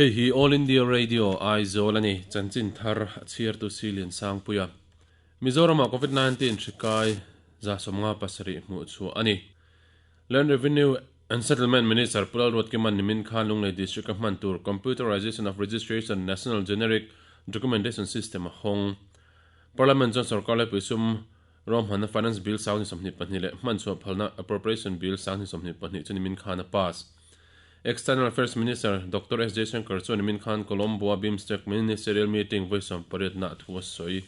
Hei hi All India Radio Aizawl a ni, chanchin thar a chhiartu Silian Sangpuia. Mizoramah Covid 19 hri kai 57 hmuh chhuah a ni. Land Revenue and Settlement Minister Pu Lalruatkima'n nimin khan Lunglei District-a hman tur Computerization of Registration National Generic Documentation System a hawng. Parliament chuan sorkar laipui sum ruahmanna Finance Bill 2022 leh hmanchhuah phalna Appropriation Bill 2022 chu nimin khan a pass. External Affairs Minister Doctor S Jaishankar chuan nimin khan Colombo-a BIMSTEC Ministerial Meeting vawi 18 nah thu a sawi.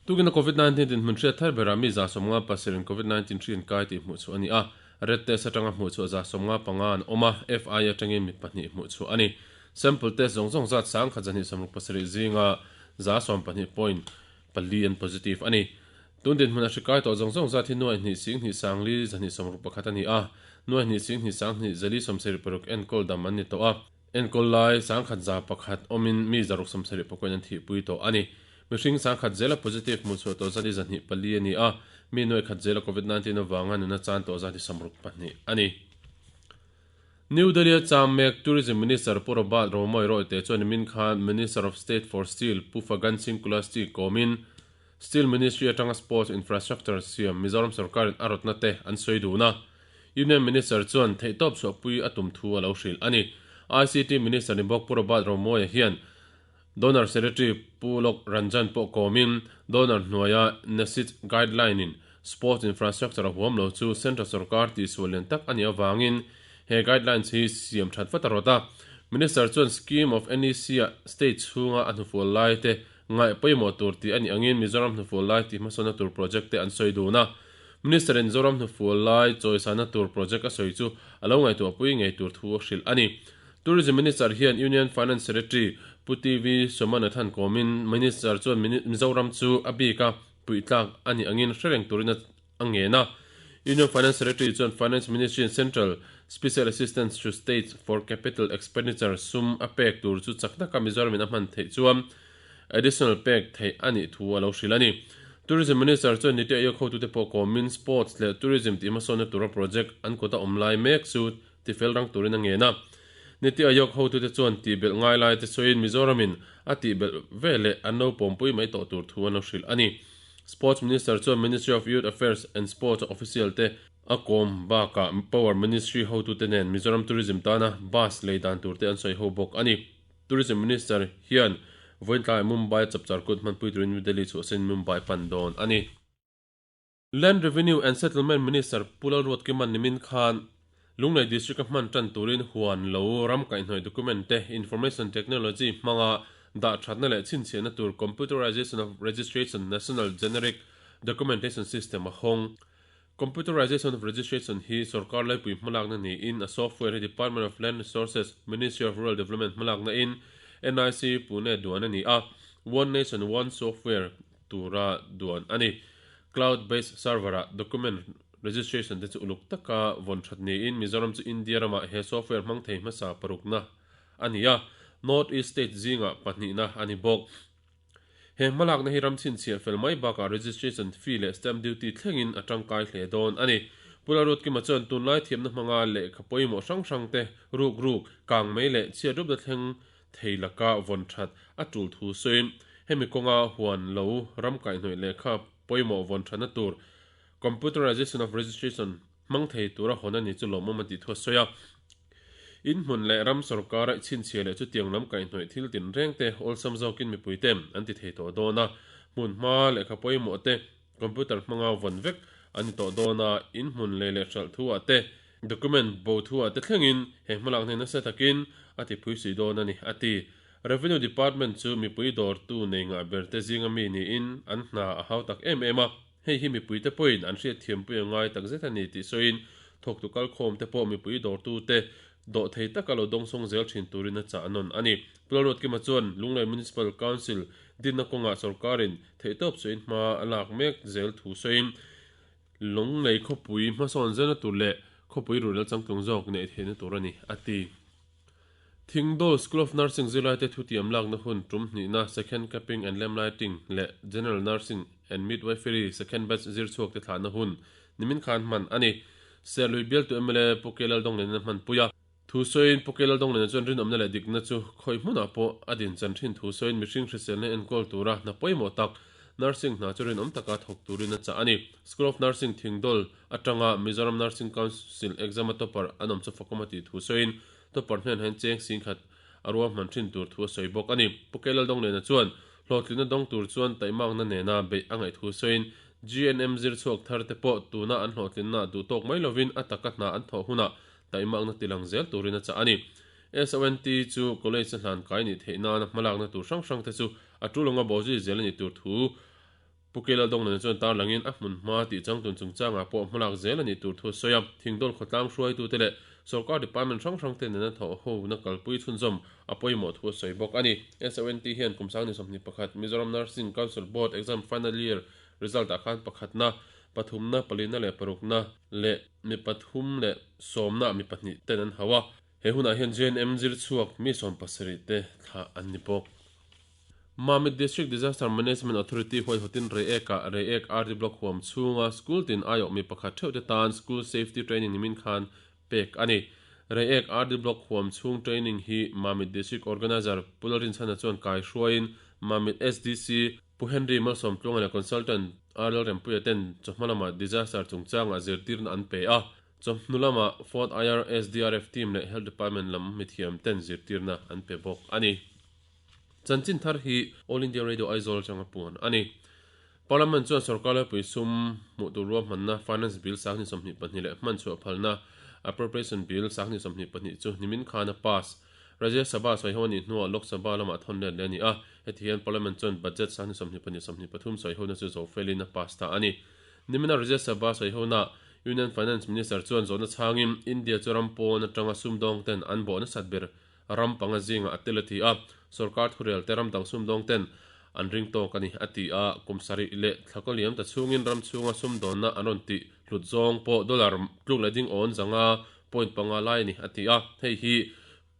Tukina Covid 19 dinhmun hriat thar berah mi 57 in Covid 19 hri an kai tih hmuh chhuah a ni a, red test atanga hmuh chhuah 55 an awm a, FI atangin mi pahnih hmuh chhuah a ni. Sample test zawng zawng zat 1267 zinga 12 point pali an positive a ni. Tun dinhmun a hri kai tawh zawng zawng zat hi nuai hnih sing hnih sang li zahnih sawmruk pakhat a ni a, nuai hnih sing hnih sang hnih zali sawmsarih paruk enkawl dam an ni tawh a. Enkawl lai 1101 awmin mi 670 pawhin an thihpui tawh a ni. Mihring 10,000 zela positive hmuh chhuah tawh zat hi 24 a ni a, mi nuai khat zela Covid 19 avanga nuna chan tawh zat hi 62 a ni. New Delhi-a cham mek Tourism Minister Pu Robert Romawia Royte chuan nimin khan Minister of State for Steel Pu Fagan Singh Kulasti kawmin Steel Ministry atanga Sports Infrastructure siam Mizoram sorkarin a rawtna te an sawi dun a, Union Minister chuan theihtawp chhuahpui a tum thu a lo hrilh a ni. ICT Minister ni bawk Pu Robert Romawia hian Donor Secretary Pu Lok Ranjan pawh kawmin Donor hnuaia NESIT Guideline-in Sports Infrastructure a huam lo chu Central sorkar tihsual lian tak a nih avangin he guidelines hi siam that vat a rawt a. Minister chuan Scheme of NEC-ah state chhunga a hnufual lai te Ngaih pawimawh tur tih a nih angin Mizoram hnufual lai tih hmasawnna tur project te an sawi dun a. Minister in Zoram hnufual lai chawisana tur project a sawi chu a lo ngaihtuahpui ngei tur thu a hrilh a ni. Tourism Minister hian Union Finance Secretary Pu TV Somanathan kawmin Minister chuan Mizoram chu a bika puihtlak a nih angin hre reng turin a a ngen a. Union Finance Secretary chuan Finance Ministry in Central Special Assistance to States for Capital Expenditure sum a pek tur chu chak taka Mizoram in a hman theih chuan additional pek theih a nih thu a lo hrilh a ni. Tourism Minister chuan Niti Aayog hotute pawh kawmin Sports leh Tourism tih hmasawnna tura project an kut a awm lai mek chu tifel rang turin a ngen a. Niti Aayog hotute chuan tihbelh ngai lai te sawiin Mizoram in a tihbelh veleh an lo pawmpui mai tawh tur thu an lo hrilh a ni. Sports Minister chuan Ministry of Youth Affairs and Sports official te a kawm bakah Power Ministry hotute nen Mizoram Tourism tana bus lei dan tur te an sawi ho bawk a ni. Tourism Minister hian vawiintlaiah Mumbai a chapchar kut hmanpui turin New Delhi chhuahsain Mumbai pan dawn a ni. Land Revenue and Settlement Minister Pu Lalruatkima'n nimin khan Lunglei District-a hman tan turin huan lo ram kaihhnawih document te Information Technology hmanga dah thatna leh chhinchhiahna tur Computerization of Registration National Generic Documentation System a hawng. Computerization of Registration hi sorkar laipui hmalakna niin a software hi Department of Land Resources, Ministry of Rural Development hmalakna in NIC Pune duan a ni a, One Nation One Software tura duan a ni. Cloud based server ah document registration te chu uluk taka vawn that niin Mizoram chu India ramah he software hmang thei hmasa parukna a ni a, North East state zingah pahnihna a ni bawk. He hmalakna hi ram chhinchhiah fel mai bakah registration fee leh stamp duty thlengin a tangkai hle dawn a ni. Pu Lalrutkima chuan tunlai thiamna hmanga lehkha pawimawh hrang hrang te ruk ruk, kang mei leh chhiat rupna thleng thei laka vawn that a tul thu sawiin hemi kawnga huan lo ram kaihhnawih lehkha pawimawh vawn thatna tur Computerization of Registration hmang thei tura hawn a ni chu lawmawm a tih thu a sawi a. In hmun leh ram sorkara i chhinchhiah leh chutiang lam kaihhnawih thil tinreng te awlsam zawkin mipui te an ti thei tawh dawn a, hmun hma lehkha pawimawh te computer hmanga vawn vek a ni tawh dawn a, in hmun lei leh hralh thu ah te Document bo thu ah te thlengin he hmalak hnen nasa takin a ti phui sui dawn a ni, a ti. Revenue Department chu mipui dawrtu nei ngah ber te zinga mi niin an hna a hau tak em em a, hei hi mipui te pawhin an hriatthiampui a ngai tak zet a ni tih sawiin thawktu kalkhawm te pawh mipui dawrtu te dawh thei taka lo dawngsawng zel thin turin a chah nawn a ni. Pu Lalruatkima chuan Lunglei Municipal Council dinna kawngah sorkarin theihtawp sawiin hma a lak mek zel thu sawiin Lunglei khawpui hmasawn zelna tur leh khawpui ruhrel changtlung zawk neih theihna tur a ni, a ti. Thingdawl School of Nursing zirlaite thutiam lakna hun tum hnihna Second Capping and Lamp Lighting leh General Nursing and Midwifery Second Batch zirchhuak te thlahna hun nimin khan hman a ni. Serlui bialtu mla Pu Kelal Dawnglen a hmanpui a. Thu sawiin Pu Kelal Donglena chuan rinawmna leh dikna chu khawi hmunah pawh a din chan thin thu sawiin mihring hriselna enkawl tura hna pawimawh tak nursing hna chu rinawm taka thawk turin a chah a ni. School of Nursing Thingdawl atanga Mizoram Nursing Council exam a topper an awm chu fakawm a tih thu sawiin topper hnen hian cheng singkhat a ruahman thin tur thu a sawi bawk a ni. Pu Kelal Donglena chuan hlawhtlinna dawng tur chuan taihmakna nena beih a ngaih thu sawiin GNM zir chhuak thar te pawh tuna an hlawhtlinna duh tawk mai lovin a taka hna an thawh hunah Taihmakna tilang zel turin a chah a ni. SONT chu college a hlan kai nih theih nana hmalakna tur hrang hrang te chu a tul anga bawhzui zel a nih tur thu Pu Kelal Donglana chuan tarlangin a hmun hma tih changtun chungchangah pawh hmalak zel a nih tur thu a sawi a. Thingdawl khawtlang hruaitute leh sawrkar department hrang hrang te nena thawh hona kalpui chhunzawm a pawimawh thu a sawi bawk a ni. SONT hian kum 2021 Mizoram Nursing Council Board Exam Final Year result ah khan pakhatna, pathumna, palina leh parukna leh mi pathum leh sawmna mi pahnih ten an hau a. He hunah hian JNM zir chhuak mi 70 te thlah an ni bawk. Mamit District Disaster Management Authority huaihawtin Reiek-ah Reiek RD Block huam chhunga school tin aiawh mi pakhat theuh te tan School Safety Training nimin khan pek a ni. Reiek RD Block huam chhung training hi Mamit District Organiser Pu Lalrinchhana chuan kai hruaiin Mamit SDC Pu Henry Malsawmtluanga leh Consultant RL Rempuia ten chawhma lamah disaster chungchangah zirtirna an pe a, chawhnu lamah Fort IR SDRF team leh Health Department lam mithiam ten zirtirna an pe bawk a ni. Chanchin thar hi All India Radio Aizawl atanga puan a ni. Parliament chuan sorkar laipui sum hmuh tur ruahmanna Finance Bill 2022 leh hmanchhuah phalna Appropriation Bill 2022 chu nimin khan a pass. Rajya Sabha sawi ho a nih hnuah Lok Sabha lamah thawn let leh a ni a, heti hian Parliament chuan Budget 2022 23 sawi hona chu zo felin a pass ta a ni. Nimina Rajya Sabha sawi hona Union Finance Minister chuan zawhna chhangin India chu ram pawn atanga sumdawng ten an bawh nasat ber ram panga zingah a tel a ti a, sorkar thurel te ram dang sumdawng ten an ring tawk a ni a ti a, kum sarih leh thla kaw liam ta chhungin ram chhunga sumdawnna an rawn tih hlut zawng pawh dollar tluk leh ding awn zanga point panga lai a ni a ti a, hei hi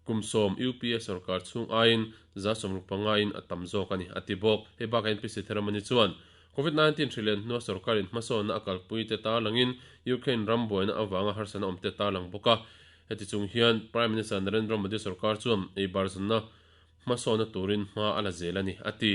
kum sawm UPA sorkar chhung aiin 60 panga in a tam zawk a ni a ti bawk. Hei bakah hian Pi Sitharaman-i chuan Covid 19 hri len hnua sorkarin hmasawnna a kalpui te tarlangin Ukraine ram buaina avanga harsatna awm te tarlang bawk a, heti chung hian Prime Minister Narendra Modi sorkar chuan ei barzanna hmasawnna turin hma a la zel a ni, a ti.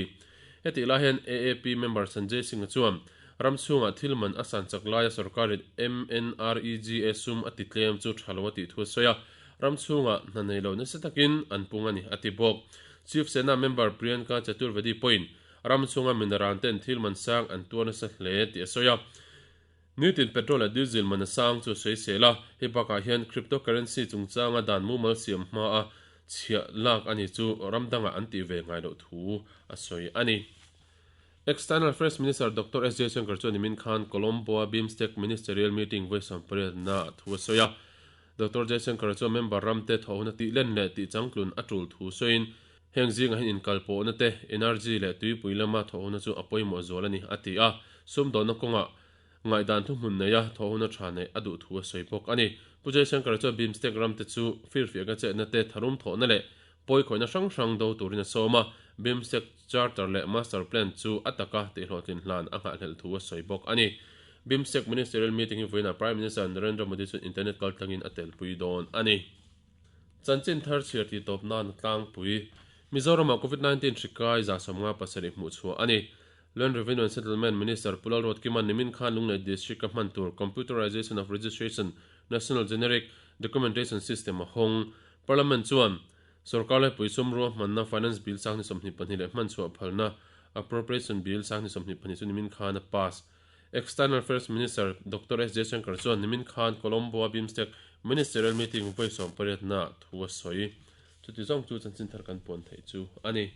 Hetih lai hian AAP member Sanjay Singh-a chuan ram chhungah thil man a san chak laia sorkarin MNREGA sum a ti tlem chu tha lo a tih thu a sawi a, ram chhungah hna nei lo nasa takin an pung a ni, a ti bawk. Chief Sena member Priyanka Chaturvedi pawhin ram chhunga minaran ten thil man sang an tuar nasa hle tih a sawi a. Nitin petrol leh diesel man a sang chu sawi sel a, hei bakah hian cryptocurrency chungchanga dan mumal siam hmaa chhiah lak a ni chu ram dangah an tih ve ngai loh thu a sawi a ni. External Affairs Minister Doctor S Jaishankar chuan nimin khan Colombo-a BIMSTEC Ministerial Meeting vawi sawmpariatna ah thu a sawi a. Doctor Jaishankar chuan member ramte thawhhuna tih len leh tih changtlun a tul thu sawiin heng zingah hian inkalpawhna te, energy leh tuipui lama thawhhuna chu a pawimawh zual a ni a ti a. Sumdawnna kawngah Ngaihdan thuhmun neia thawhhuna tha neih a duh thu a sawi bawk a ni. Pu Jaishankar chuan BIMSTEC ramte chu firfiaka chetna te, tharum thawhna leh pawikhawihna hrang hrang do turin a sawm a, BIMSTEC Charter leh Master Plan chu a taka tihhlawhtlin hlan a nghahhlelh thu a sawi bawk a ni. BIMSTEC Ministerial Meeting hi vawiinah Prime Minister Narendra Modi chuan internet kaltlangin a telpui dawn a ni. Chanchin thar chhiar tih tawp nan a tlangpui. Mizoramah Covid 19 hri kai 57 hmuhchhuah a ni. Land Revenue and Settlement Minister Pu Lalruat Kiman nimin khan Lunglei District a hman tur Computerization of Registration National Generic Documentation System a hawng. Parliament chuan Sorkar laipui sum ruahmanna Finance Bill 2022 leh hmanchhuah phalna Appropriation Bill 2022 chu nimin khan a pass. External Affairs Minister Doctor S Jaishankar chuan nimin khan Colombo-a BIMSTEC Ministerial Meeting vawi 18 na thu a sawi. Chuti zawng chu chanchin thar kan puan theih chu a ni.